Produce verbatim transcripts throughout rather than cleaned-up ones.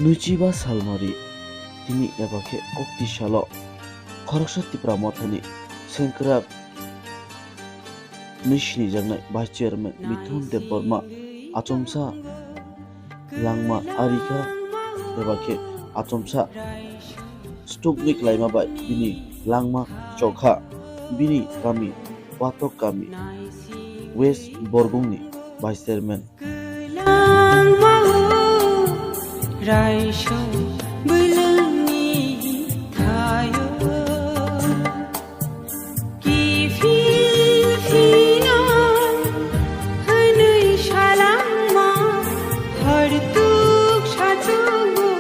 Nwichiba salmari tini eba khe kokti salo khoroksa Tipra Mothani sengkrak nwi sinijaknai Vice Chairman Mithun Debbarma achomsa langma arikha eba khe achomsa stuknwi klaima bai bini langma chokha. Bini kami Watok kami West Borgongni Vice Chairman. Kwlangma-o raisong bwlwngni thaio. Kiphil phino hwnwi salangma hortuk sachugo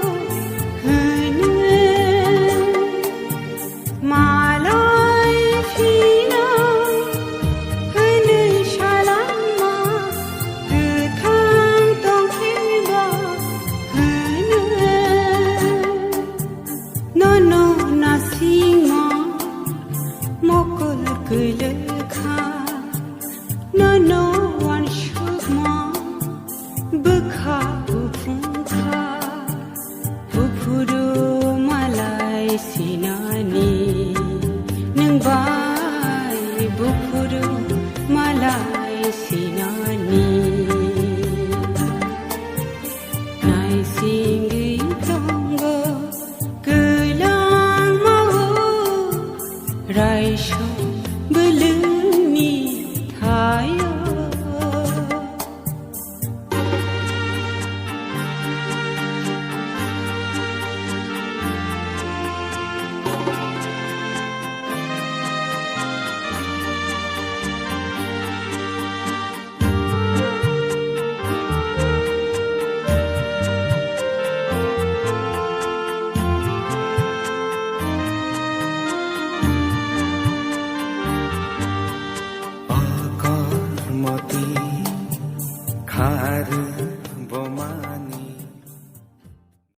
hwnwi. Malai phino hwnwi salangma, kwthang tongphilba hwnwi. Nono nasingma mokol kwlwkha, nono wansukma bwkha buphungkha. Buphuru malai sinani, nwng bai buphuru malai sinani. Naisingwi tongo kwlangma-o raisong bwlwngni thaio. Akormoti kharu boma